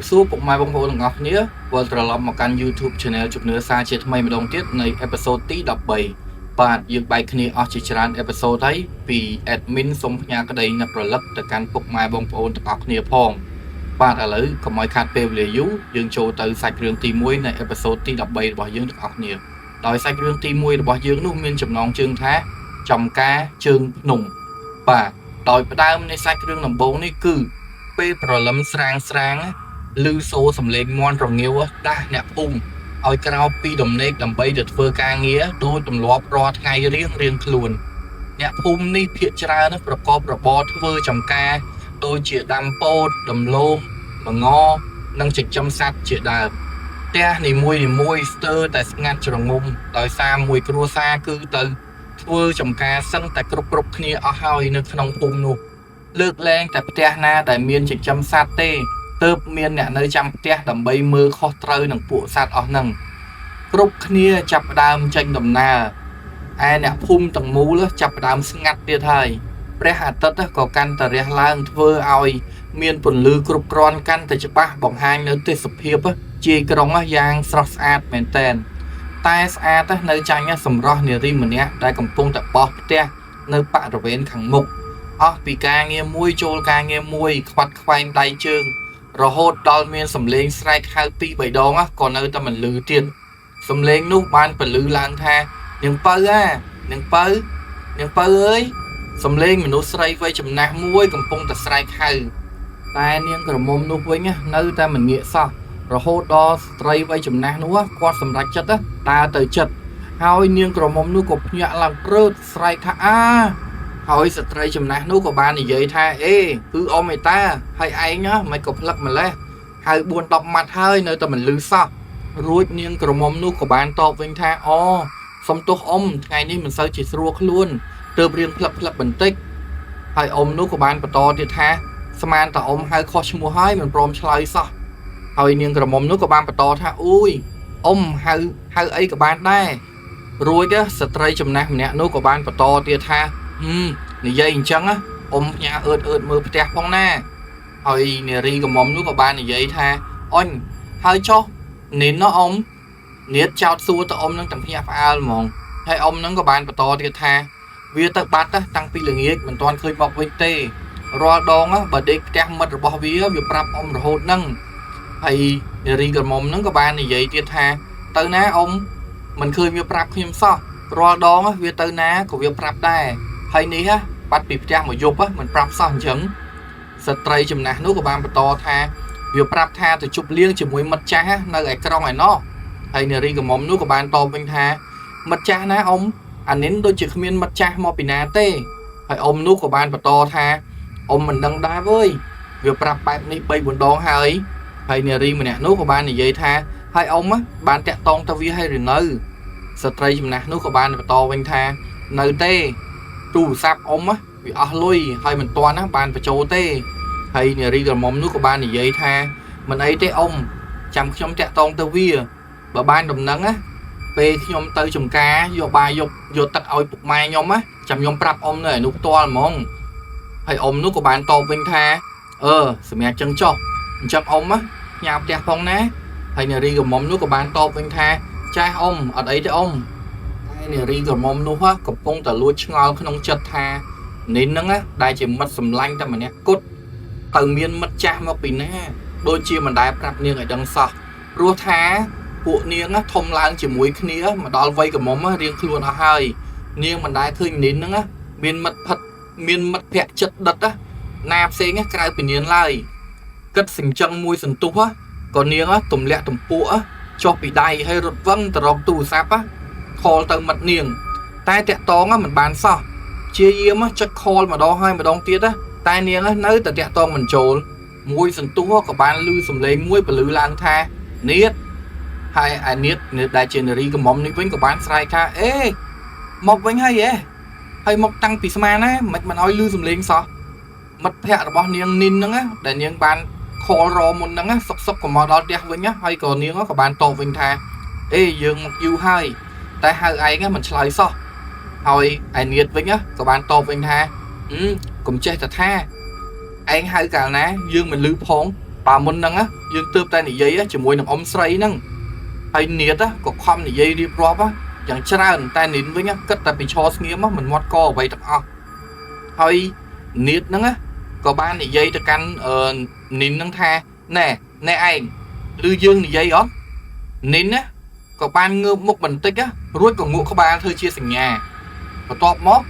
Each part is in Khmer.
រាបសួរពុកម៉ែបងប្អូនទាំងអស់គ្នាវិលត្រឡប់មកកាន់ YouTube Channel ជំនឿសារជាថ្មីម្ដងទៀតនៃ episode ទី13បាទយើងបែកគ្នាអស់ជាច្រើន episode ហើយពី admin សូមផ្ញើក្តីនឹករលឹកទៅកាន់ពុកម៉ែបងប្អូនទាំងអស់គ្នាផងបាទឥឡូវកុំឲ្យខាតពេលវេលាយូរយើងចូលទៅសាច់រឿងទី1នៃ episode ទី13របស់យើងទាំងអស់គ្នាដោយសាច់រឿងទី1របស់យើងនោះមានចំណងជើងថាចំការជើងភ្នំបាទដោយផ្ដើមនៃសាច់រឿងដំបូងនេះគឺពេលព្រលឹមស្រាងស្រាង ឮសូរសំឡេងមាន់រងាវដាស់អ្នកភូមិឲ្យក្រោកពីដំណេកដើម្បីទៅធ្វើការងារដោយទម្លាប់រាល់ថ្ងៃរៀងរៀងខ្លួនអ្នកភូមិនេះភាគច្រើនប្រកបរបរធ្វើចំការដូចជាដាំពោតដំឡូងល្ងនិងចិញ្ចឹមសត្វជាដើមផ្ទះនីមួយនីមួយស្ទើរតែស្ងាត់ជ្រងំដោយសារមួយគ្រួសារគឺទៅធ្វើចំការសឹងតែគ្រប់គ្រប់គ្នាអស់ហើយនៅក្នុងភូមិនោះលើកលែងតែផ្ទះណាដែលមានចិញ្ចឹមសត្វទេ ទើបមានអ្នកនៅចាំផ្ទះដើម្បីមើលខុសត្រូវនឹងពួកសត្វអស់ហ្នឹងគ្រប់គ្នាចាប់ផ្ដើមចេញដំណើរឯអ្នកភូមិទាំងមូលចាប់ផ្ដើមស្ងាត់ទៀតហើយព្រះអាទិត្យក៏កាន់តែរះឡើងធ្វើឲ្យមានពន្លឺគ្រប់គ្រាន់កាន់តែច្បាស់បង្ហាញនៅទេសភាពជាយក្រុងយ៉ាងស្រស់ស្អាតមែនទែនតែស្អាតនៅចាញ់សម្រស់នារីម្នាក់ដែលកំពុងតែបោះផ្ទះនៅបរិវេណខាងមុខអស់ពីការងារមួយចូលការងារមួយខ្វាត់ខ្វែងដៃជើង រហូតដល់មានសំឡេងស្រែកហៅពីរបីដងក៏នៅតែមិនឮទៀតសំឡេងនោះបានពលឺឡើងថានាងពៅអានាងពៅនាងពៅអើយសំឡេងមនុស្សស្រីវ័យចំណាស់មួយកំពុងតែស្រែកហៅតែនាងក្រមុំនោះវិញនៅតែមិនងាកសោះរហូតដល់ស្ត្រីវ័យចំណាស់នោះគាត់សម្រេចចិត្តដើរទៅចិត្តហើយនាងក្រមុំនោះក៏ភ្ញាក់ឡើងព្រឺតស្រែកថាអាហើយស្ត្រីចំណាស់នោះក៏បាននិយាយថាអេគឺអ៊ំឯតាហើយឯងមិនក៏ផ្លឹកម្លេះហៅ4 10ម៉ាត់ហើយនៅតែមិនលឺសោះរួចនាងក្រមុំនោះក៏បានតបវិញថាអូសុំទោសអ៊ំថ្ងៃនេះមិនសូវជាស្រួលខ្លួនទើបរៀងផ្លឹកផ្លឹកបន្តិចហើយអ៊ំនោះក៏បានបន្តទៀតថាស្មានតអ៊ំហៅខុសឈ្មោះហើយមិនព្រមឆ្លើយសោះហើយនាងក្រមុំនោះក៏បានបន្តថាអួយអ៊ំហៅហៅអីក៏បានដែររួចស្ត្រីចំណាស់ម្នាក់នោះក៏បានបន្តទៀតថាហឹមនិយាយអញ្ចឹងអ៊ំផ្ញើអឺតអឺតមើលផ្ទះផងណាហើយនារីក្រមុំនោះក៏បាននិយាយថាអញហើយចុះនីនណោះអ៊ំនាតចោតសួរទៅអ៊ំនឹងទាំងភ្ញាក់ផ្អើលហ្មងហើយអ៊ំនឹងក៏បានបន្តទៀតថាវាទៅបាត់តាំងពីល្ងាចមិនទាន់ឃើញមកវិញទេរាល់ដងបើដេកផ្ទះមិត្តរបស់វាវាប្រាប់អ៊ំរហូតហ្នឹងហើយនារីក្រមុំហ្នឹងក៏បាននិយាយទៀតថាទៅណាអ៊ំមិនឃើញវាប្រាប់ខ្ញុំសោះរាល់ដងវាទៅណាក៏វាប្រាប់ដែរហើយនេះបាត់ពីផ្ទះមួយយប់មិនប្រាប់សោះអញ្ចឹងស្ត្រីចំណាស់នោះក៏បានបន្តថាវាប្រាប់ថាទៅជប់លៀងជាមួយមិត្តចាស់នៅឯក្រុងឯណោះហើយនារីក្រមុំនោះក៏បានតបវិញថាមិត្តចាស់ណាអ៊ំអានិនដូចជាគ្មានមិត្តចាស់មកពីណាទេហើយអ៊ំនោះក៏បានបន្តថាអ៊ំមិនដឹងដែរវើយវាប្រាប់បែបនេះ3 4ដងហើយហើយនារីម្នាក់នោះក៏បាននិយាយថាហើយអ៊ំបានតាក់តងទៅវាហើយឬនៅស្ត្រីចំណាស់នោះក៏បានបន្តវិញថានៅទេទូរស័ព្ទអ៊ំវាអស់លុយហើយមិនទាន់ណាបានបញ្ចូលទេហើយនារីក្រមុំនោះក៏បាននិយាយថាមិនអីទេអ៊ំចាំខ្ញុំតាក់តងទៅវាបើបានដំណឹងណាពេលខ្ញុំទៅចំការយកបាយយកយកទឹកឲ្យពុកម៉ែខ្ញុំណាចាំខ្ញុំប្រាប់អ៊ំនៅឯនោះផ្ទាល់ហ្មងហើយអ៊ំនោះក៏បានតបវិញថាអឺសម្រាប់ចឹងចុះអញ្ចឹងអ៊ំណាផ្ញើផ្ទះផងណាហើយនារីក្រមុំនោះក៏បានតបវិញថាចាស់អ៊ំអត់អីទេអ៊ំតែនារីក្រមុំនោះកំពុងតែលួចឆ្ងល់ក្នុងចិត្តថានីនហ្នឹងដែលជាមិត្តសម្លាញ់តែម្នាក់គត់ទៅមានមិត្តចាស់មកពីណាដូចជាមិនដែលប្រាប់នាងឲ្យដឹងសោះព្រោះថាពួកនាងធំឡើងជាមួយគ្នាមកដល់វ័យក្រមុំរៀងខ្លួនអស់ហើយនាងមិនដែលឃើញនីនហ្នឹងមានមិត្តផិតមានមិត្តភក្តិចិត្តដិតណាផ្សេងក្រៅពីនាងឡើយគិតសញ្ជឹងមួយសន្ទុះក៏នាងទម្លាក់ទំពក់ចុះពីដៃហើយរត់វឹងទៅរកទូរស័ព្ទខលទៅមិត្តនាងតែតាក់តងមិនបានសោះជាយាមចុចខលម្ដងហើយម្ដងទៀតតែនាងនៅតែតាក់តងមិនចូលមួយសន្ទុះក៏បានលឺសំឡេងមួយពលឺឡើងថានាតហើយអានាតដែលជានារីកំមុំនេះវិញក៏បានស្រែកថាអេមកវិញហើយហ៎ហើយមកតាំងពីស្មានណាមិនមិនឲ្យលឺសំឡេងសោះមិត្តភ័ក្តិរបស់នាងនីនហ្នឹងដែលនាងបានខលរមុនហ្នឹងសុកសុកក៏មកដល់ផ្ទះវិញហើយក៏នាងក៏បានតបវិញថាអេយើងមកយូរហើយតែហៅឯងមិនឆ្លើយសោះហើយឯនាតវិញក៏បានតបវិញថាកុំចេះតែថាឯងហៅកាលណាយើងមិនលឺផង បើមុនហ្នឹងយើងទើបតែនិយាយជាមួយនឹងអ៊ំស្រីហ្នឹងហើយនាតក៏ខំនិយាយរៀបរាប់យ៉ាងច្រើនតែនីនវិញគិតតែពីឈរស្ងៀមមិនមាត់កអ្វីទាំងអស់ហើយនាតហ្នឹងក៏បាននិយាយទៅកាន់នីនហ្នឹងថាណែណែឯងឬយើងនិយាយអត់នីនណាក៏បានងើបមុខបន្តិចរួចក៏ងក់ក្បាលធ្វើជាសញ្ញាបន្ទាប់មក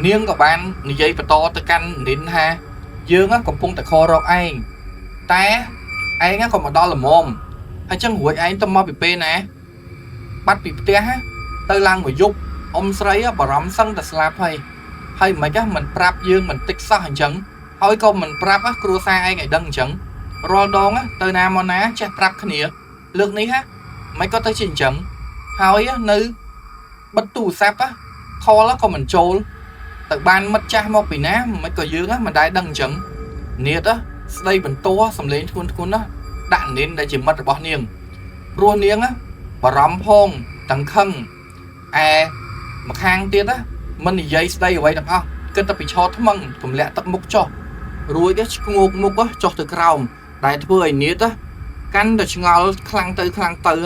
នាងក៏បាននិយាយបន្តទៅកាន់នីនថាយើងកំពុងតែខរកឯងតែឯងក៏មកដល់ល្មមហើយចឹងរួចឯងទៅមកពីពេលណាបាត់ពីផ្ទះទៅឡើងមួយយប់អ៊ំស្រីបារម្ភសឹងតែស្លាប់ហើយហើយមិនខ្មិចមិនប្រាប់យើងមិនតិចសោះអញ្ចឹងហើយក៏មិនប្រាប់គ្រួសារឯងឲ្យដឹងអញ្ចឹងរាល់ដងទៅណាមកណាចេះប្រាប់គ្នាលើកនេះហ่ะមិនក៏ទៅជាអញ្ចឹងហើយនៅបិទទូរស័ព្ទខលក៏មិនចូលទៅបានមិត្តចាស់មកពីណាមិនក៏យើងមិនដែលដឹងអញ្ចឹងនាតស្ដីបន្ទោសំលេងធ្ងន់ធ្ងរណាដាក់នីនដែលជាមិត្តរបស់នាងព្រោះនាងបារម្ភផងទាំងខឹងឯម្ខាងទៀតណាមិននិយាយស្ដីអ្វីទាំងអស់គិតតែពីឆោថ្មឹងទម្លាក់ទឹកមុខចុះរួចឆ្ងោកមុខចុះទៅក្រោមដែលធ្វើឲ្យនាតកាន់តែឆ្ងល់ខ្លាំងទៅខ្លាំងទៅ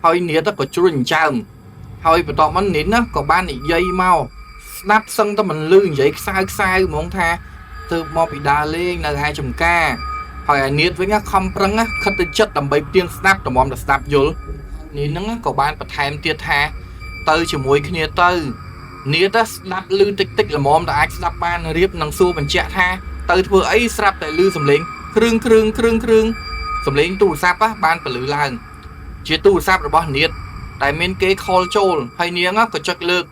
ហើយនាតក៏ជ្រុញចិញ្ចើមហើយបន្ទាប់មកនីនក៏បាននិយាយមកស្ដាប់សឹងតែមិនលឺនិយាយខ្សៅខ្សៅហ្មងថាទៅមកពីដើរលេងនៅឯចំការហើយឯនាតវិញខំប្រឹងខិតទៅចិត្តដើម្បីផ្ទៀងស្ដាប់តម្រាំតែស្ដាប់យល់នេះហ្នឹងក៏បានបន្ថែមទៀតថាទៅជាមួយគ្នាទៅនាតស្ដាប់ឮតិចតិចល្មមតែអាចស្ដាប់បានរៀបនឹងសួរបញ្ជាក់ថាទៅធ្វើអីស្រាប់តែឮសំឡេងគ្រឿងគ្រឿងគ្រឿងគ្រឿងសំឡេងទូរស័ព្ទបានពលឺឡើងជាទូរស័ព្ទរបស់នាតដែលមានគេខលចូលហើយនាងក៏ចុចលើក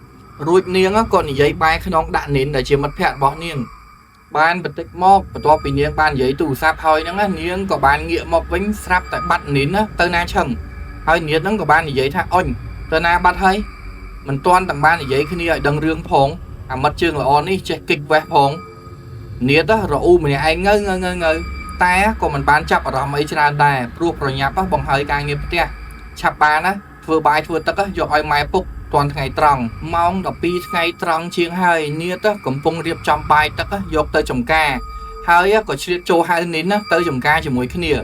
រួចនាងក៏និយាយបែរខ្នងដាក់នីនដែលជាមិត្តភក្តិរបស់នាងបានបន្តិចមកបន្ទាប់ពីនាងបាននិយាយទូរស័ព្ទហើយហ្នឹងនាងក៏បានងាកមកវិញស្រាប់តែបាត់នីនទៅណាឈឹងហើយនាងហ្នឹងក៏បាននិយាយថាអុញទៅណាបាត់ហើយមិនទាន់ទាំងបាននិយាយគ្នាឲ្យដឹងរឿងផងអាមិត្តជើងល្អនេះចេះគិចវេះផងនាតរអ៊ូម្នាក់ឯងងើងើងើងើតែក៏មិនបានចាប់អារម្មណ៍អីច្រើនដែរព្រោះប្រញាប់បង្ហើយការងារផ្ទះឆាប់បានណាធ្វើបាយធ្វើទឹកយកឲ្យម៉ែពុកទាន់ថ្ងៃត្រង់ម៉ោង12ថ្ងៃត្រង់ជាងហើយនាតកំពុងរៀបចំបាយទឹកយកទៅចំការហើយក៏ឆ្លៀតចូលហៅនីនទៅចំការជាមួយគ្នា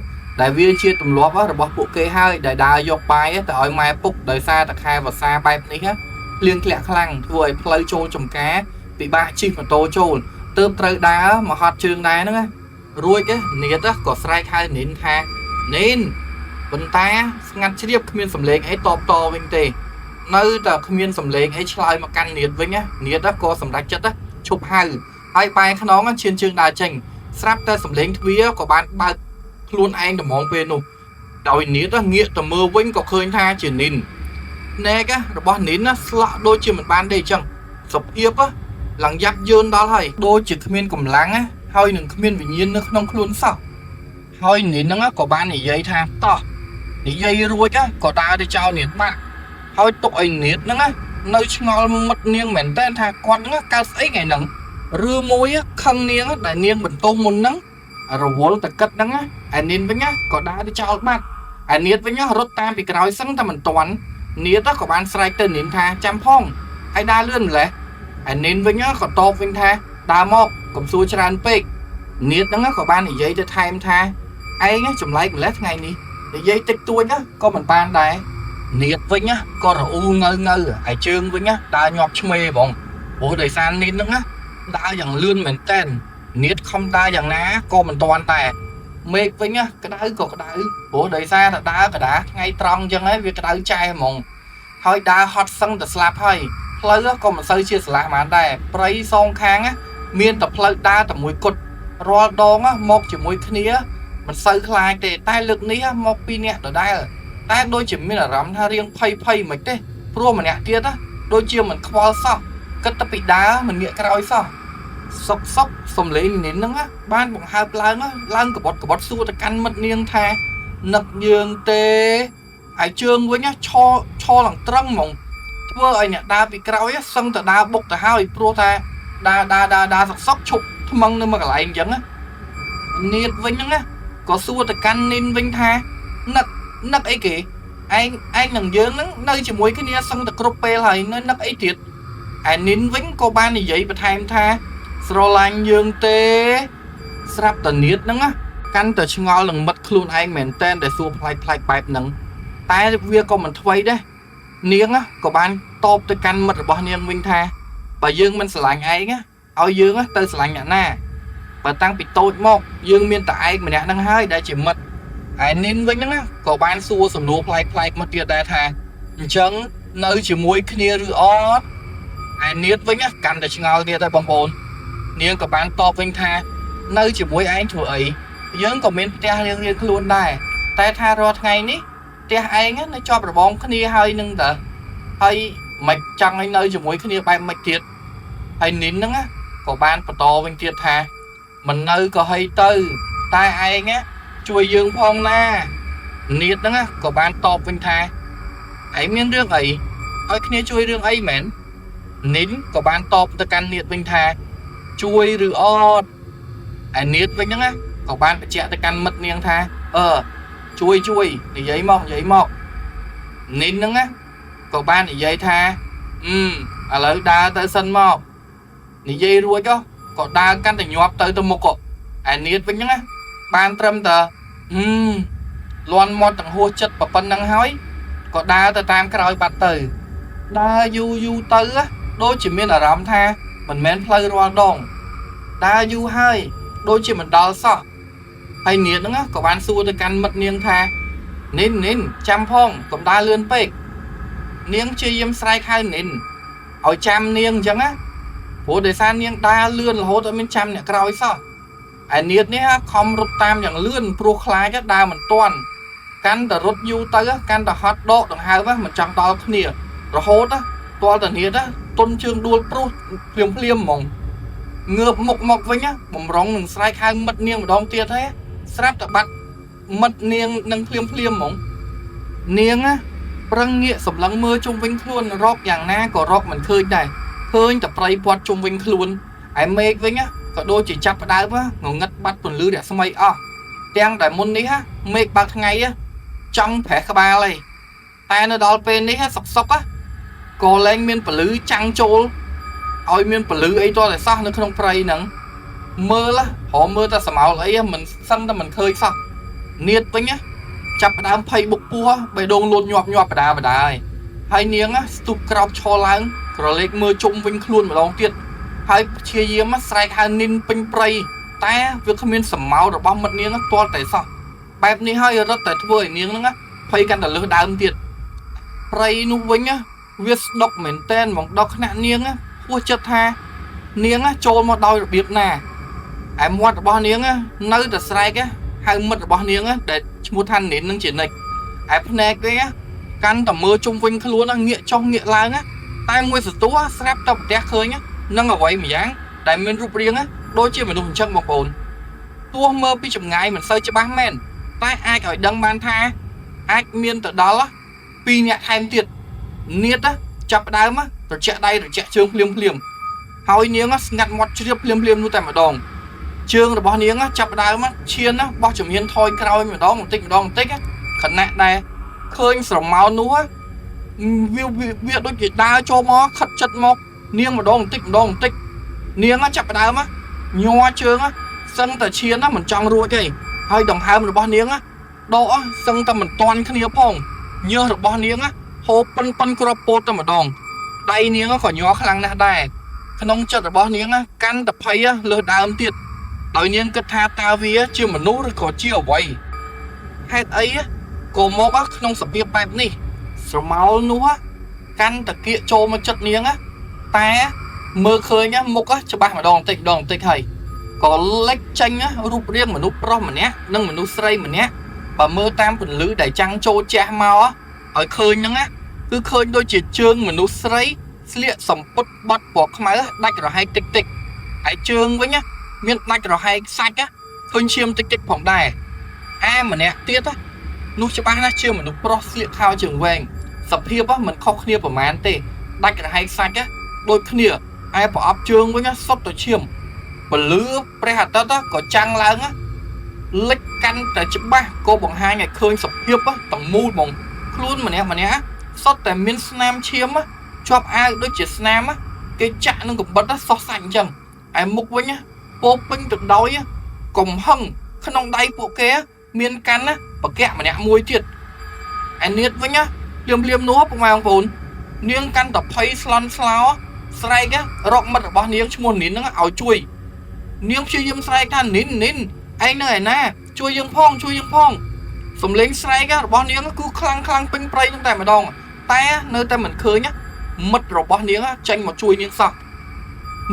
ដែលវាជាទម្លាប់របស់ពួកគេហើយដែលដើរយកបាយទៅឲ្យម៉ែពុកដោយសារតែខែវស្សាបែបនេះភ្លៀងធ្លាក់ខ្លាំងធ្វើឲ្យផ្លូវចូលចំការពិបាកជិះម៉ូតូចូលទើបត្រូវដើរមកហត់ជើងដែរហ្នឹងណារួចនាតក៏ស្រែកហៅនីនថានីនប៉ុន្តែស្ងាត់ជ្រាបគ្មានសំឡេងអីតបតវិញទេនៅតែគ្មានសំឡេងអីឆ្លើយមកកាន់នាតវិញណានាតក៏សម្រេចចិត្តឈប់ហៅហើយបែរខ្នងឈានជើងដើរចេញស្រាប់តែសំឡេងទ្វារក៏បានបើកខ្លួនឯងត្មងពេលនោះដោយនាតងាកទៅមើលវិញក៏ឃើញថាជានីនភ្នែករបស់នីនស្លក់ដូចជាមិនបានទេអញ្ចឹងសភាពឡើងយ៉ាប់យឺនដល់ហើយដូចជាគ្មានកម្លាំងហើយនឹងគ្មានវិញ្ញាណនៅក្នុងខ្លួនសោះហើយនីនហ្នឹងក៏បាននិយាយថាតោះនិយាយរួចក៏ដើរទៅចោលនាតបាក់ហើយទុកឲ្យនាតហ្នឹងនៅឆ្ងល់មិត្តនាងមែនតើថាគាត់ហ្នឹងកើតស្អីថ្ងៃហ្នឹងឬមួយខឹងនាងដែលនាងបន្ទោសមុនហ្នឹងរវល់តែគិតហ្នឹងឯនាងវិញក៏ដើរទៅចោលបាត់ឯនាតវិញរត់តាមពីក្រោយសឹងតែមិនទាន់នាតក៏បានស្រែកទៅនាងថាចាំផងហើយដើរលឿនម្លេះឯនាងវិញក៏តបវិញថាដើរមកកុំសួរច្រើនពេកនាតហ្នឹងក៏បាននិយាយទៅថែមថាឯងចម្លែកម្លេះថ្ងៃនេះនិយាយតិចតួចក៏មិនបានដែរនាតវិញក៏រអ៊ូងើងើឯជើងវិញដើរញាប់ឆ្មេហ្មងព្រោះដោយសារនាតហ្នឹងដើរយ៉ាងលឿនមែនតែននាតខំដើរយ៉ាងណាក៏មិនទាន់ដែរមេឃវិញក្តៅក៏ក្តៅព្រោះដោយសារតែដើរកដាថ្ងៃត្រង់អញ្ចឹងហើយវាក្តៅចែហ្មងហើយដើរហត់សឹងតែស្លាប់ហើយផ្លូវក៏មិនសូវជាស្រឡះហ្មងដែរព្រៃសងខាងមានតែផ្លូវដើរតែមួយគត់រាល់ដងមកជាមួយគ្នាមិនសូវខ្លាចទេតែលើកនេះមកពីរនាក់ដដែលតែដូចជាមានអារម្មណ៍ថារៀងភ័យភ័យមិនទេព្រោះម្នាក់ទៀតដូចជាមិនខ្វល់សោះគិតតែពីដើរមិនងាកក្រោយសោះសុកសុកសំលេងនីនហ្នឹងបានបង្ហើបឡើងឡើងកបត់កបត់សួរទៅកាន់មិត្តនាងថានឹកយើងទេហើយជើងវិញឆឆឡើងត្រឹងហ្មងធ្វើឲ្យអ្នកដើរពីក្រោយសឹងតែដើរបុកទៅហើយព្រោះថាដើរដើរដើរដើរសុកសុកឈប់ថ្មឹងនៅមួយកន្លែងអញ្ចឹងនាតវិញហ្នឹងណាក៏សួរទៅកាន់នីនវិញថានឹកនឹកអីគេឯងឯងនឹងយើងហ្នឹងនៅជាមួយគ្នាសឹងតែគ្រប់ពេលហើយនៅនឹកអីទៀតឯនីនវិញក៏បាននិយាយបន្ថែមថាស្រឡាញ់យើងទេស្រាប់តនាតហ្នឹងណា កាន់តែឆ្ងល់នឹងមិត្តខ្លួនឯងមែនតែនដែលសួរប្លែកប្លែកបែបហ្នឹងតែវាក៏មិនថ្វីដែរនាងក៏បានតបទៅកាន់មិត្តរបស់នាងវិញថាបើយើងមិនស្រឡាញ់ឯងឲ្យយើងទៅស្រឡាញ់អ្នកណាបើតាំងពីតូចមកយើងមានតែឯងម្នាក់ហ្នឹងហើយដែលជាមិត្តឯនីនវិញហ្នឹងក៏បានសួរសំណួរប្លែកប្លែកមកទៀតដែរថាអញ្ចឹងនៅជាមួយគ្នាឬអត់ឯនៀតវិញកាន់តែឆ្ងល់ទៀតហើយបងប្អូននាងក៏បានតបវិញថានៅជាមួយឯងធ្វើអីយើងក៏មានផ្ទះរៀងៗខ្លួនដែរតែថារាល់ថ្ងៃនេះផ្ទះឯងនៅជាប់របងគ្នាហើយនឹងតើហើយមិនចង់ឲ្យនៅជាមួយគ្នាបែបមិនទៀតហើយនីនហ្នឹងក៏បានបន្តវិញទៀតថាមិននៅក៏ហីទៅតែឯងជួយយើងផងណានៀតហ្នឹងក៏បានតបវិញថាឯងមានរឿងអីឲ្យគ្នាជួយរឿងអីមែននីនក៏បានតបទៅកាន់នៀតវិញថាជួយឬអត់ឯនៀតវិញហ្នឹងក៏បានបញ្ជាក់ទៅកាន់មិត្តនាងថាអឺជួយជួយនិយាយមកនិយាយមកនីនហ្នឹងក៏បាននិយាយថាឥឡូវដើរទៅសិនមកនិយាយរួចក៏ដើរកាន់តែញាប់ទៅទៅមុខឯនៀតវិញហ្នឹងបានត្រឹមតែលន់មាត់ទាំងហួសចិត្តប៉ុណ្្នឹងហើយក៏ដើរទៅតាមក្រោយបាត់ទៅដើរយូរយូរទៅដូចជាមានអារម្មណ៍ថាមិនមែនផ្លូវរាល់ដងដើរយូរហើយដូចជាមិនដល់សោះហើយនាងហ្នឹងក៏បានសួរទៅកាន់មិត្តនាងថានីននីនចាំផងកុំដើរលឿនពេកនាងព្យាយាមស្រែកហៅនីនឲ្យចាំនាងអញ្ចឹងណាព្រោះដោយសារនាងដើរលឿនរហូតអត់មានចាំអ្នកក្រោយសោះឯនាតនេះខំរត់តាមយ៉ាងលឿនព្រោះខ្លាចដើរមិនទាន់កាន់តែរត់យូរទៅកាន់តែហត់ដកដង្ហើមមិនចង់ដល់គ្នារហូតទាល់តែនាតទុនជើងដួលព្រុសភ្លាមភ្លាមហ្មងងើបមុខមកវិញបំរុងនឹងស្រែកហៅមិត្តនាងម្ដងទៀតហើយស្រាប់តែបាត់មិត្តនាងនឹងភ្លាមភ្លាមហ្មងនាងប្រឹងងាកសម្លឹងមើលជុំវិញខ្លួនរកយ៉ាងណាក៏រកមិនឃើញដែរឃើញតែព្រៃព័ទ្ធជុំវិញខ្លួនឯមេឃវិញក៏ដូចជាចាប់ផ្ដើមងងឹតបាត់ពន្លឺរស្មីអស់ទាំងដែលមុននេះមេឃបើកថ្ងៃចង់ប្រេះក្បាលហើយតែនៅដល់ពេលនេះសុកសុកក៏លែងមានពលឺចាំងចូលឲ្យមានពលឺអីតតែសោះនៅក្នុងព្រៃហ្នឹងមើលរមមើលតែស្រមោលអីមិនសឹងតែមិនឃើញសោះនៀតវិញចាប់ផ្ដើមភ័យបុកពោះបេះដូងលូតញាប់ញាប់បដាបដាហើយហើយនាងស្ទុះក្រោកឈរឡើងក្រឡេកមើលជុំវិញខ្លួនម្ដងទៀតហើយព្យាយាមស្រែកហៅនីនពេញព្រៃតែវាគ្មានសមោលរបស់មិត្តនាងទាល់តែសោះបែបនេះហើយរត់តែធ្វើឲ្យនាងហ្នឹងភ័យកាន់តែលើសដើមទៀតព្រៃនោះវិញវាស្ដុកមែនតែនហ្មងដល់ថ្នាក់នាងហួសចិត្តថានាងចូលមកដោយរបៀបណាឯមាត់របស់នាងនៅតែស្រែកហៅមិត្តរបស់នាងដែលឈ្មោះថានីននឹងជានិច្ចឯភ្នែកវិញកាន់តែមើលជុំវិញខ្លួនងាកចុះងាកឡើងតែមួយសន្ទុះស្រាប់តែប្រទះឃើញនឹងអ្វីម្យ៉ាងដែលមានរូបរាងដូចជាមនុស្សអញ្ចឹងបងប្អូនទោះមើលពីចម្ងាយមិនសូវច្បាស់មែនតែអាចឲ្យដឹងបានថាអាចមានទៅដល់2នាក់ថែមទៀតនៀតចាប់ដើមត្រជាក់ដៃត្រជាក់ជើងភ្លាមភ្លាមហើយនាងស្ងាត់មាត់ជ្រាបភ្លាមភ្លាមនោះតែម្ដងជើងរបស់នាងចាប់ដើមឈានបោះជំហានថយក្រោយម្ដងបន្តិចម្ដងបន្តិចខណៈដែលឃើញស្រមោលនោះវាវាដូចជាដើរចូលមកខិតចិត្តមកនាងម្ដងបន្តិចម្ដងបន្តិចនាងចាប់ដើមញ័រជើងសឹងតែឈានមិនចង់រួចទេហើយដង្ហើមរបស់នាងដកសឹងតែមិនទាន់គ្នាផងញើសរបស់នាងហូរប៉ិនប៉ិនគ្រាប់ពោតតែម្ដងដៃនាងក៏ញ័រខ្លាំងណាស់ដែរក្នុងចិត្តរបស់នាងកាន់តែភ័យលើសដើមទៀតដោយនាងគិតថាតើវាជាមនុស្សឬក៏ជាអ្វីហេតុអីក៏មកក្នុងសភាពបែបនេះស្រមោលនោះកាន់តែគៀកចូលមកចិត្តនាងតែមើលឃើញមុខច្បាស់ម្ដងបន្តិចម្ដងបន្តិចហើយក៏លេចចេញរូបរាងមនុស្សប្រុសម្នាក់និងមនុស្សស្រីម្នាក់បើមើលតាមពន្លឺដែលចាំងចូលជះមកឲ្យឃើញហ្នឹងគឺឃើញដូចជាជើងមនុស្សស្រីស្លៀកសំពត់បត់ពណ៌ខ្មៅដាច់រហែកតិចតិចហើយជើងវិញមានដាច់រហែកសាច់ឃើញឈាមតិចតិចផងដែរឯម្នាក់ទៀតនោះច្បាស់ណាស់ជាមនុស្សប្រុសស្លៀកខោជើងវែងសភាពមិនខុសគ្នាប្រហែលទេដាច់រហែកសាច់ដូចគ្នាឯប្រអប់ជើងវិញសុទ្ធតែឈាមពលឺព្រះអាទិត្យក៏ចាំងឡើងលិចកាន់តែច្បាស់ក៏បង្ហាញឲ្យឃើញសភាពទាំងមូលហ្មងខ្លួនម្នាក់ម្នាក់សុទ្ធតែមានស្នាមឈាមជាប់អាវដូចជាស្នាមគេចាក់នឹងកំបិតសោះសាច់អញ្ចឹងឯមុខវិញពោពេញទៅដោយកំហឹង ក្នុងដៃពួកគេមានកាន់ណាបកៈម្នាក់មួយទៀតឯនៀតវិញណាភ្លាមភ្លាមនោះពុកម៉ែបងប្អូននាងកាន់តែភ័យស្លន់ស្លោស្រែករកមិត្តរបស់នាងឈ្មោះនីនហ្នឹងឲ្យជួយនាងព្យាយាមស្រែកថានីននីនឯងនៅឯណាជួយយើងផងជួយយើងផងសំលេងស្រែករបស់នាងគឺខ្លាំងខ្លាំងពេញព្រៃហ្នឹងតែម្ដងតែនៅតែមិនឃើញមិត្តរបស់នាងចេញមកជួយនាងសោះ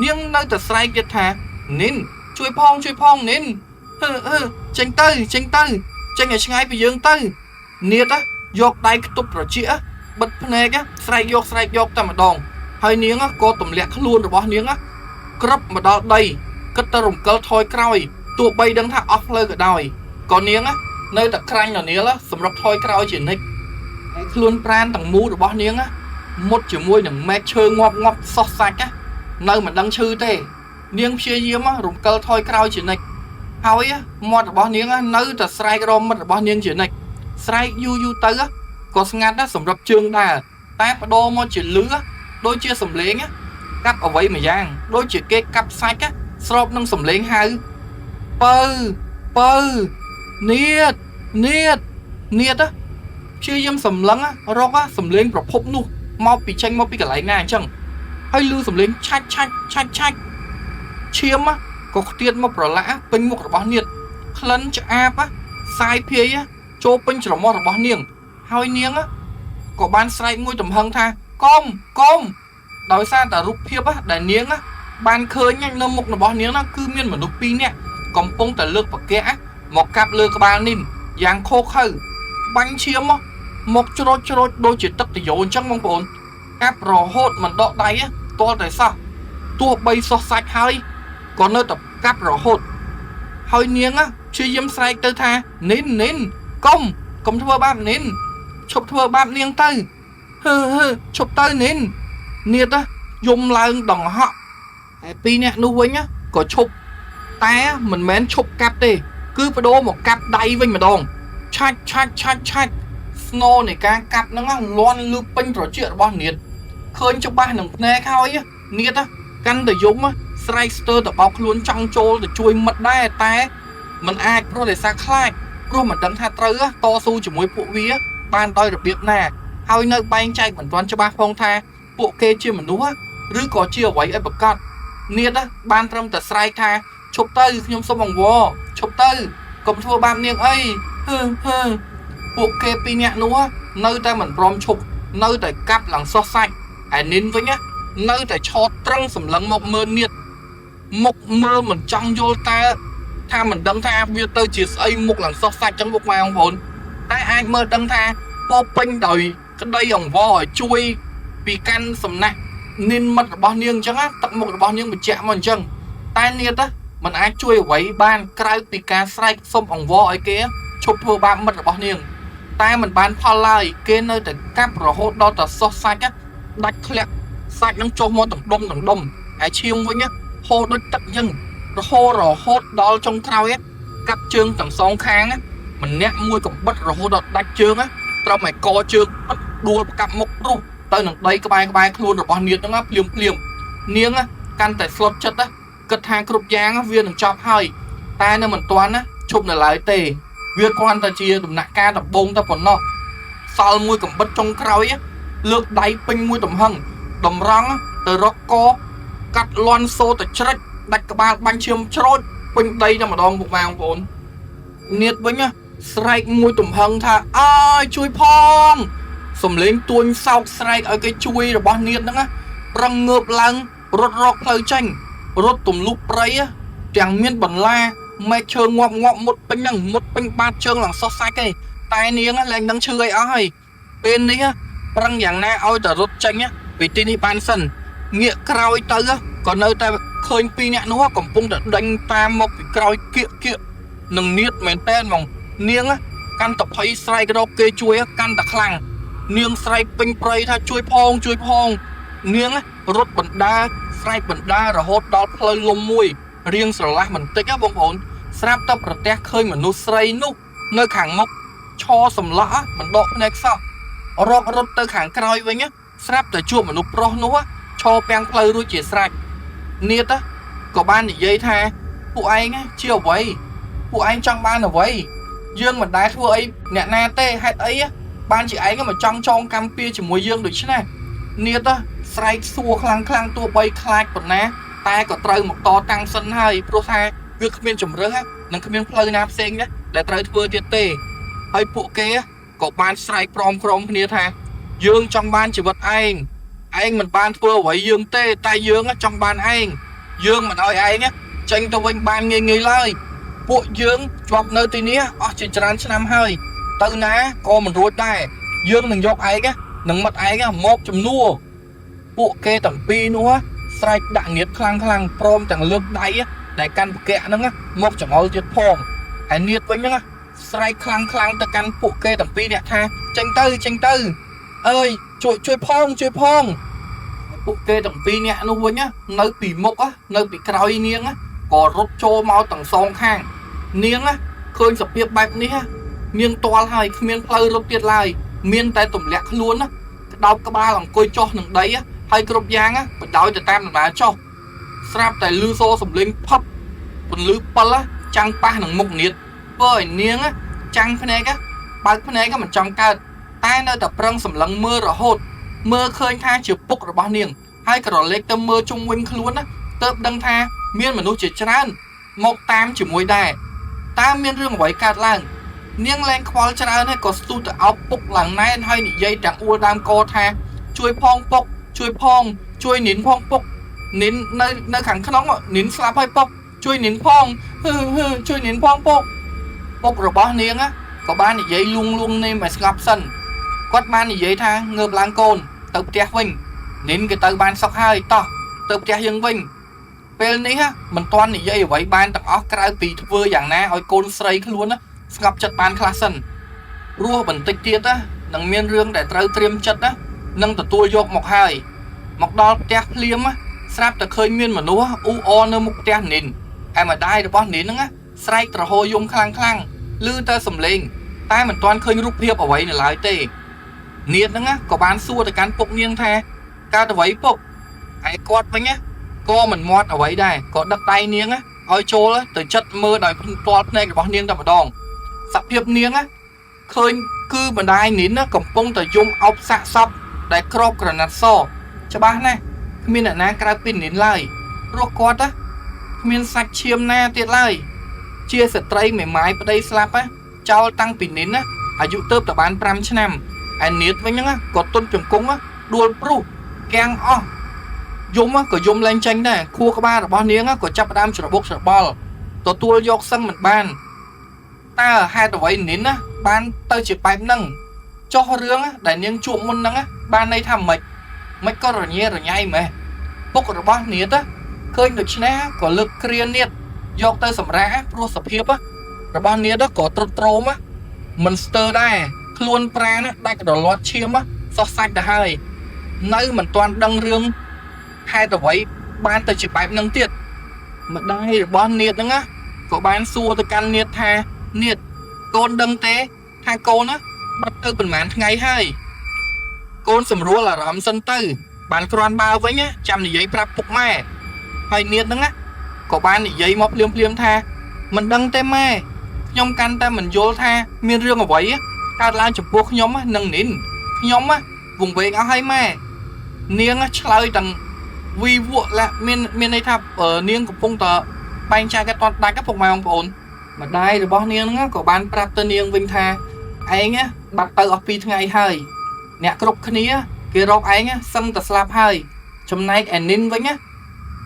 នាងនៅតែស្រែកទៀតថានីនជួយផងជួយផងនីនហឺហឺចេញទៅចេញទៅចេញឲ្យឆ្ងាយពីយើងទៅនៀតយកដៃខ្ទប់ត្រចៀកបិទភ្នែកស្រែកយកស្រែកយកតែម្ដងហើយនាងក៏ទម្លាក់ខ្លួនរបស់នាងក្រឹបមកដល់ដីគិតតែរំកិលថយក្រោយទោះបីដឹងថាអស់ផ្លូវក៏ដោយក៏នាងនៅតែក្រាញ់ននាលសម្រាប់ថយក្រោយជានិច្ចខ្លួនប្រានទាំងមូលរបស់នាងមុតជាមួយនឹងមែកឈើងាប់ងាប់សោះសាច់នៅមិនដឹងឈឺទេនាងព្យាយាមរំកិលថយក្រោយជានិច្ចហើយមាត់របស់នាងនៅតែស្រែករមិត្តរបស់នាងជានិច្ចស្រែកយូរយូរទៅក៏ស្ងាត់សម្រាប់ជើងដែរតែបដូរមកជាលឺដូចជាសំឡេងកាប់អ្វីមួយយ៉ាងដូចជាគេកាប់សាច់ស្របនឹងសំឡេងហៅពៅពៅនៀតនៀតនៀតព្យាយាមសម្លឹងរកសំឡេងប្រភពនោះមកពីចេញមកពីកន្លែងណាអញ្ចឹងហើយលឺសំឡេងឆាច់ឆាច់ឆាច់ឆាច់ឈាមក៏ខ្ទាតមកប្រឡាក់ពេញមុខរបស់នៀតក្លិនឆ្អាបសាយភាយចូលពេញច្រមុះរបស់នាងហើយនាងក៏បានស្រែកមួយទំហឹងថាកុំកុំដោយសារតែរូបភាពដែលនាងបានឃើញនៅមុខរបស់នាងគឺមានមនុស្សពីរនាក់កំពុងតែលើកបកៈមកកាប់លើក្បាលនីនយ៉ាងឃោឃៅបាញ់ឈាមមកច្រូចច្រូចដូចជាទឹកតយោអញ្ចឹងបងប្អូនកាប់រហូតមិនដកដៃទាល់តែសោះទោះបីសោះសាច់ហើយក៏នៅតែកាប់រហូតហើយនាងព្យាយាមស្រែកទៅថានីននីនកុំកុំធ្វើបាបនីនឈប់ធ្វើបាបនាងទៅហឺហឺឈប់ទៅនីននៀតយំឡើងដង្ហក់ឯពីរនាក់នោះវិញក៏ឈប់តែមិនមែនឈប់កាប់ទេគឺបដូរមកកាប់ដៃវិញម្ដងឆាច់ឆាច់ឆាច់ឆាច់ស្នូនៃការកាប់ហ្នឹងលាន់លឺពេញត្រចៀករបស់នៀតឃើញច្បាស់នឹងភ្នែកហើយនៀតកាន់តែយំស្រែកស្ទើរតបោកខ្លួនចង់ចូលទៅជួយមិត្តដែរតែมันអាចព្រោះដោយសារខ្លាចព្រោះមិនដឹងថាត្រូវតស៊ូជាមួយពួកវាបានដោយរបៀបណាហើយនៅបែងចែកមិនទាន់ច្បាស់ផងថាពួកគេជាមនុស្សឬក៏ជាអ្វីឲ្យប្រកាសនៀតបានត្រឹមតែស្រែកថាឈប់ទៅខ្ញុំសូមអង្វរឈប់ទៅកុំធ្វើបាបនាងអីហឺហឺពួកគេពីរនាក់នោះនៅតែមិនព្រមឈប់នៅតែកាប់ឡើងសោះសាច់ឯនីនវិញនៅតែឆោតត្រឹងសម្លឹងមកមើលនៀតមុខមើលមិនចង់យល់តើថាមិនដឹងថាវាទៅជាស្អីមុខឡើងសោះសាច់ចឹងពុកម៉ែបងប្អូនតែអាចមើលដឹងថាពោពេញដោយក្តីអង្វរឲ្យជួយពីកាន់សំណាក់នីនមិត្តរបស់នាងអញ្ចឹងទឹកមុខរបស់នាងបញ្ជាក់មកអញ្ចឹងតែនៀតមិនអាចជួយអ្វីបានក្រៅពីការស្រែកសុំអង្វរឲ្យគេឈប់ធ្វើបាបមិត្តរបស់នាងតែមិនបានផលឡើយគេនៅតែកាប់រហូតដល់តែសោះសាច់ដាច់ធ្លាក់សាច់នឹងចុះមកទាំងដុំទាំងដុំហើយឈាមវិញហូរដូចទឹកអញ្ចឹងរហូតរហូតដល់ចុងក្រោយកាប់ជើងទាំងសងខាងម្នាក់មួយកំបិតរហូតដល់ដាច់ជើងត្រឹមឲ្យកជើងបិទដួលកាប់មុខរុះទៅនឹងដីក្បែរក្បែរខ្លួនរបស់នាងហ្នឹងភ្លាមភ្លាមនាងកាន់តែស្លុតចិត្តគិតថាគ្រប់យ៉ាងវានឹងចប់ហើយតែនៅមិនទាន់ណាឈប់នៅឡើយទេវាគ្រាន់តែជាដំណាក់កាលដំបូងតែប៉ុណ្ណោះសល់មួយកំបិតចុងក្រោយលើកដៃពេញមួយទំហឹងតម្រង់ទៅរកកកាត់លន់សូទៅច្រិចដាច់ក្បាលបាញ់ឈាមច្រូចពេញដីតែម្ដងពុកម៉ែបងប្អូននៀតវិញស្រែកមួយទំហឹងថាអើយជួយផងសំលេងទួញសោកស្រែកឲ្យគេជួយរបស់នៀតហ្នឹងប្រឹងងើបឡើងរត់រកផ្លូវចេញរត់ទម្លុះព្រៃទាំងមានបន្លាមែកឈើងាប់ងាប់មុតពេញហ្នឹងមុតពេញបាតជើងឡើងសោះសាច់ឯងតែនាងលែងដឹងឈឺអីអស់ហើយពេលនេះប្រឹងយ៉ាងណាឲ្យតែរត់ចេញពីទីនេះបានសិនងាកក្រោយទៅក៏នៅតែឃើញពីរនាក់នោះកំពុងតែដេញតាមមកពីក្រោយគៀកគៀកនឹងនៀតមែនតែនហ្មងនាងកាន់តែភ័យស្រែករកគេជួយកាន់តែខ្លាំងនាងស្រែកពេញព្រៃថាជួយផងជួយផងនាងរត់បណ្ដាស្រែកបណ្ដារហូតដល់ផ្លូវលំមួយរៀងស្រឡះបន្តិចណាបងប្អូនស្រាប់តែប្រទះឃើញមនុស្សស្រីនោះនៅខាងមុខឈរសម្លក់មិនដកភ្នែកសោះរករត់ទៅខាងក្រោយវិញស្រាប់តែជួបមនុស្សប្រុសនោះឈរពាំងផ្លូវរួចជាស្រេចនៀតក៏បាននិយាយថាពួកឯងជាអ្វី ពួកឯងចង់បានអ្វីយើងមិនដែលធ្វើអីអ្នកណាទេហេតុអីបានជាឯងមកចង់ចងកម្មពៀជាមួយយើងដូច្នេះនាតស្រែកសួរខ្លាំងខ្លាំងទោះបីខ្លាចប៉ុណ្ណាតែក៏ត្រូវមកតតាំងសិនហើយព្រោះថាវាគ្មានជំរើសនិងគ្មានផ្លូវណាផ្សេងណាដែលត្រូវធ្វើទៀតទេហើយពួកគេក៏បានស្រែកព្រមក្រុមគ្នាថាយើងចង់បានជីវិតឯងឯងមិនបានធ្វើអ្វីយើងទេតែយើងចង់បានឯងយើងមិនឲ្យឯងចេញទៅវិញបានងាយងាយឡើយពួកយើងជាប់នៅទីនេះអស់ជាច្រើនឆ្នាំហើយទៅណាក៏មិនរួចដែរយើងនឹងយកឯងនិងមិត្តឯងមកជំនួសពួកគេទាំងពីរនោះស្រែកដាក់ងៀតខ្លាំងខ្លាំងព្រមទាំងលើកដៃដែលកាន់ប្រកាក់ហ្នឹងមកចង្អុលទៀតផងហើយនៀតវិញហ្នឹងស្រែកខ្លាំងខ្លាំងទៅកាន់ពួកគេទាំងពីរអ្នកថាចេញទៅចេញទៅអើយជួយជួយផងជួយផងពួកគេទាំងពីរអ្នកនោះវិញនៅពីមុខនៅពីក្រោយនាងក៏រត់ចូលមកទាំងសងខាងនាងឃើញសភាពបែបនេះនាងទាល់ហើយគ្មានផ្លូវរត់ទៀតឡើយមានតែទម្លាក់ខ្លួនក្តោបក្បាលអង្គុយចុះនឹងដីហើយគ្រប់យ៉ាងបដោយទៅតាមដំណើរចុះស្រាប់តែលឺសូរសំលេងផឹបពន្លឺពិលចាំងប៉ះនឹងមុខនាតធ្វើឲ្យនាងចាំងភ្នែកបើកភ្នែកមិនចង់កើតតែនៅតែប្រឹងសម្លឹងមើលរហូតមើលឃើញថាជាពុករបស់នាងហើយក៏រលែកទៅមើលជុំវិញខ្លួនណាទើបដឹងថាមានមនុស្សជាច្រើនមកតាមជាមួយដែរតើមានរឿងអ្វីកើតឡើងនាងលែងខ្វល់ច្រើនហើយក៏ស្ទុះទៅអោបពុកឡើងណែនហើយនិយាយទាំងអួលដើមកថាជួយផងពុកជួយផងជួយនីនផងពុកនីននៅខាងក្នុងនីនស្លាប់ហើយពុកជួយនីនផងហឺហឺជួយនីនផងពុកពុករបស់នាងក៏បាននិយាយលួងលួងនាងឲ្យស្ងប់សិនគាត់បាននិយាយថាងើបឡើងកូនទៅផ្ទះវិញនីនគេទៅបានសុខហើយតោះទៅផ្ទះយើងវិញពេលនេះមិនទាន់និយាយអ្វីបានទាំងអស់ក្រៅពីធ្វើយ៉ាងណាឲ្យកូនស្រីខ្លួនស្ងប់ចិត្តបានខ្លះសិនរស់បន្តិចទៀតណានឹងមានរឿងដែលត្រូវត្រៀមចិត្តណានឹងទទួលយកមកហើយមកដល់ផ្ទះភ្លាមស្រាប់តែឃើញមានមនុស្សអ៊ូអរនៅមុខផ្ទះនីនឯម្ដាយរបស់នីនហ្នឹងស្រែកទ្រហោយំខ្លាំងខ្លាំងឮតែសំឡេងតែមិនទាន់ឃើញរូបភាពអ្វីនៅឡើយទេនាតហ្នឹងក៏បានសួរទៅកាន់ពុកនាងថាកើតអ្វីពុកឯគាត់វិញណាក៏មិនមាត់អ្វីដែរក៏ដឹកដៃនាងឲ្យចូលទៅចិត្តមើលដោយផ្ទាល់ភ្នែករបស់នាងតែម្ដងសភាពនាងឃើញគឺម្ដាយនីនកំពុងតែយំអោបសាកសពដែលក្របក្រណាត់សច្បាស់ណាស់គ្មានអ្នកណាក្រៅពីនីនឡើយព្រោះគាត់គ្មានសាច់ឈាមណាទៀតឡើយជាស្ត្រីមេម៉ាយប្តីស្លាប់ចោលតាំងពីនីនអាយុទៅតែបាន5ឆ្នាំឯនាតវិញហ្នឹងក៏ទុនជង្គង់ដួលព្រុសកាំងអស់យំក៏យំលែងចេញដែរខួរក្បាលរបស់នាងក៏ចាប់ផ្ដើមច្របូកច្របល់ទទួលយកសឹងមិនបានតើហេតុអ្វីនីនណាបានទៅជាបែបហ្នឹងចុះរឿងដែលនាងជួបមុនហ្នឹងបានន័យថាម៉េចមិនក៏រញ៉េរញ៉ៃម៉េះពុករបស់នាតឃើញដូច្នេះក៏លើកគ្រានាតយកទៅសម្រាកព្រោះសភាពរបស់នាតក៏ទ្រុឌទ្រោមមិនស្ទើរដែរខ្លួនប្រាណដាច់រលាត់ឈាមសោះសាច់ទៅហើយនៅមិនទាន់ដឹងរឿងហេតុអ្វីបានទៅជាបែបហ្នឹងទៀតម្ដាយរបស់នាតហ្នឹងណាក៏បានសួរទៅកាន់នាតថានាតកូនដឹងទេថាកូនណាបាត់ទៅប្រហែលថ្ងៃហើយកូនសម្រួលអារម្មណ៍សិនទៅបានគ្រាន់បើវិញចាំនិយាយប្រាប់ពុកម៉ែហើយនាតហ្នឹងណាក៏បាននិយាយមកភ្លាមភ្លាមថាមិនដឹងទេម៉ែខ្ញុំកាន់តែមិនយល់ថាមានរឿងអ្វីកើតឡើងចំពោះខ្ញុំនិងនីនខ្ញុំវង្វេងអស់ហើយម៉ែនាងឆ្លើយទាំងវីវក់ឡាមានន័យថានាងកំពុងតែបែងចែកกันតដាច់ពុកម៉ែបងប្អូនម្ដាយរបស់នាងហ្នឹងក៏បានប្រាប់ទៅនាងវិញថាឯងបាត់ទៅអស់2ថ្ងៃហើយអ្នកគ្រប់គ្នាគេរកឯងសឹងតែស្លាប់ហើយចំណែកឯនីនវិញណា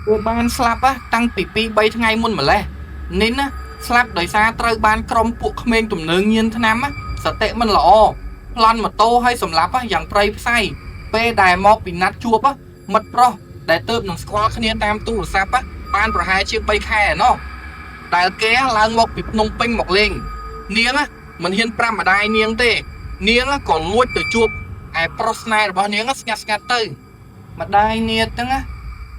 គេបានស្លាប់តាំងពី2 3ថ្ងៃមុនម្លេះនីនណាស្លាប់ដោយសារត្រូវបានក្រុមពួកក្មេងទំនើងញៀនថ្នាំសតិមិនល្អប្លន់ម៉ូតូឲ្យសម្លាប់យ៉ាងប្រៃផ្សៃពេលដែលមកពីណាត់ជួបមិត្តប្រុសដែលទៅនឹងស្គាល់គ្នាតាមទូរស័ព្ទបានប្រហែលជា3ខែឯណោះដែលគេឡើងមកពីភ្នំពេញមកលេងនាងមិនហ៊ានប្រាប់ម្ដាយនាងទេនាងក៏លួចទៅជួបឯប្រុសស្នេហ៍របស់នាងស្ងាត់ស្ងាត់ទៅម្ដាយនាងហ្នឹង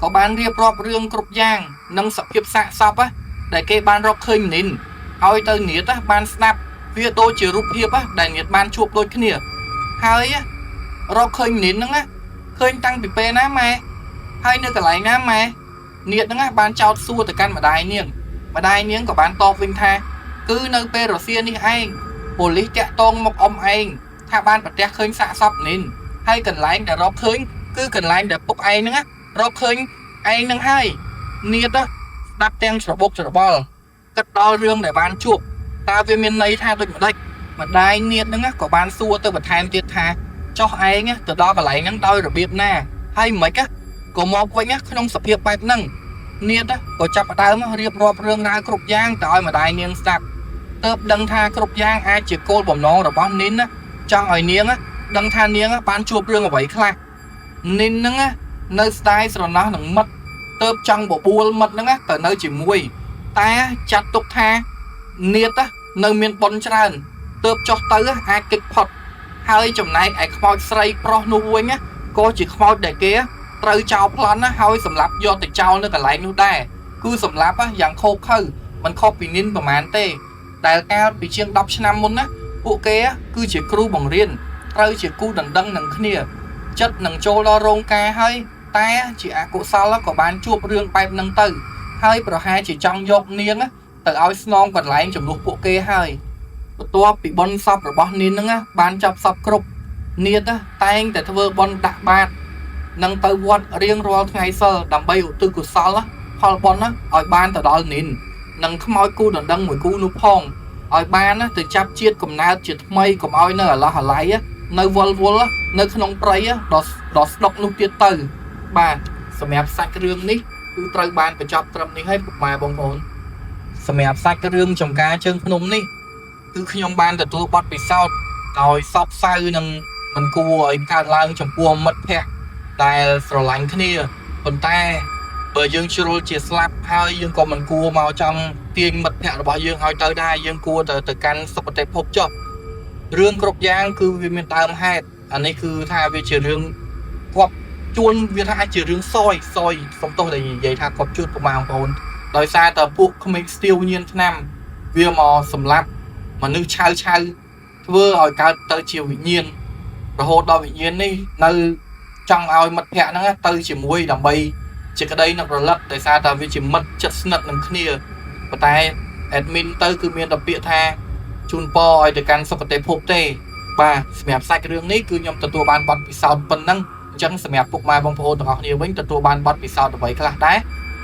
ក៏បានរៀបរាប់រឿងគ្រប់យ៉ាងនិងសភាពសាកសពដែលគេបានរកឃើញនីនឲ្យទៅនាតបានស្ដាប់វាដូចជារូបភាពដែលនាតបានជួបដូចគ្នាហើយរកឃើញនីនហ្នឹងឃើញតាំងពីពេលណាម៉ែហើយនៅកន្លែងណាម៉ែនាតហ្នឹងបានចោទសួរទៅកាន់ម្ដាយនាងម្ដាយនាងក៏បានតបវិញថា គឺនៅពេលរសៀលនេះឯងប៉ូលីសតាក់ទងមកអ៊ំឯងថាបានប្រទះឃើញសាកសពនីនហើយកន្លែងដែលរកឃើញគឺកន្លែងដែលពុកឯងហ្នឹងណារកឃើញឯងហ្នឹងហើយនៀតណាស្ដាប់ទាំងច្របូកច្របល់គិតដល់រឿងដែលបានជួបតើវាមានន័យថាដូចម្ដេចម្ដាយនៀតហ្នឹងណាក៏បានសួរទៅបន្ថែមទៀតថាចុះឯងណាទៅដល់កន្លែងហ្នឹងដោយរបៀបណាហើយមិនខ្មិចណាក៏មកវិញណាក្នុងសភាពបែបហ្នឹង នៀតណាក៏ចាប់ផ្ដើមរៀបរាប់រឿងរ៉ាវគ្រប់យ៉ាងទៅឲ្យម្ដាយនាងស្ដាប់ទើបដឹងថាគ្រប់យ៉ាងអាចជាគោលបំណងរបស់នីនណាចង់ឲ្យនាងណាដឹងថានាងណាបានជួបរឿងអ្វីខ្លះនីនហ្នឹងណានៅស្ដាយស្រណោះនឹងមិត្តទើបចង់បបួលមិត្តហ្នឹងណាទៅនៅជាមួយតែចាត់ទុកថានៀតណានៅមានបុណ្យច្រើនទើបចុះទៅអាចគេចផុតហើយចំណែកឯខ្មោចស្រីប្រុសនោះវិញណាក៏ជាខ្មោចដែលគេ ត្រូវចោលប្លន់ណាហើយសម្លាប់យកទៅចោលនៅកន្លែងនោះដែរគឺសម្លាប់ណាយ៉ាងឃោរឃៅមិនខុសពីនីនប្រហែលទេដែលកាលពីជាង10ឆ្នាំមុនណាពួកគេគឺជាគ្រូបង្រៀនត្រូវជាគូដណ្ដឹងនឹងគ្នាចិត្តនឹងចូលដល់រោងការហើយតែជាអកុសលក៏បានជួបរឿងបែបហ្នឹងទៅហើយប្រហែលជាចង់យកនាងណាទៅឲ្យស្នងកន្លែងចំនួនពួកគេហើយបន្ទាប់ពីបុណ្យសពរបស់នាងហ្នឹងណាបានចាប់សពគ្រប់នាងណាតែងតែធ្វើបុណ្យដាក់បាត នឹងទៅវត្តរៀងរាល់ថ្ងៃសិលដើម្បីឧទ្ទិសកុសលផលបុណ្យណាឲ្យបានទៅដល់នីននិងខ្មោចគូដណ្ដឹងមួយគូនោះផងឲ្យបានណាទៅចាប់ជាតិកំណើតជាថ្មីកុំឲ្យនៅអាឡោះអាល័យនៅវល់វល់នៅក្នុងព្រៃដ៏ដ៏ស្ដុកនោះទៀតទៅបាទសម្រាប់សាច់រឿងនេះគឺត្រូវបានបញ្ចប់ត្រឹមនេះហើយពុកម៉ែបងប្អូនសម្រាប់សាច់រឿងចំការជើងភ្នំនេះគឺខ្ញុំបានទទួលបទពិសោធន៍ដោយសោកសៅនិងមិនគួរឲ្យកើតឡើងចំពោះមិត្តភក្តិ ដែលស្រឡាញ់គ្នាប៉ុន្តែបើយើងជ្រុលជាស្លាប់ហើយយើងក៏មិនគួរមកចង់ទាញមិត្តភ័ក្តិរបស់យើងឲ្យទៅដែរយើងគួរតែទៅកាន់សុគតិភពចុះរឿងគ្រប់យ៉ាងគឺវាមានដើមហេតុអានេះគឺថាវាជារឿងគប់ជួនវាថាអាចជារឿងសយសយសុំទោសដែលនិយាយថាគប់ជួនប្រមាណបងប្អូនដោយសារតែពួកក្មេងស្ទាវញៀនឆ្នាំវាមកសម្លាប់មនុស្សឆៅឆៅធ្វើឲ្យកើតទៅជាវិញ្ញាណរហូតដល់វិញ្ញាណនេះនៅ ចង់ឲ្យមិត្តភ័ក្តិហ្នឹងទៅជាមួយដើម្បីជាក្តីនឹករលឹកដោយសារតែវាជាមិត្តជិតស្និទ្ធនឹងគ្នាប៉ុន្តែ admin ទៅគឺមានតែពាក្យថាជូនពរឲ្យទៅកាន់សុគតិភពទេបាទសម្រាប់សាច់រឿងនេះគឺខ្ញុំទទួលបានបទពិសោធន៍ប៉ុណ្ណឹងអញ្ចឹងសម្រាប់ពុកម៉ែបងប្អូនទាំងអស់គ្នាវិញទទួលបានបទពិសោធន៍អ្វីខ្លះដែរ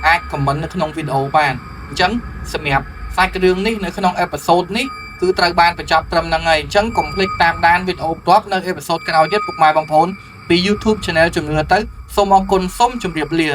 អាច comment នៅក្នុងវីដេអូបានអញ្ចឹងសម្រាប់សាច់រឿងនេះនៅក្នុង episode នេះគឺត្រូវបានបញ្ចប់ត្រឹមហ្នឹងហើយអញ្ចឹងកុំភ្លេចតាមដានវីដេអូបន្ទាប់នៅ episode ក្រោយទៀតពុកម៉ែបងប្អូន ពី YouTube Channel ជំនឿទៅសូមអរគុណសូមជម្រាបលា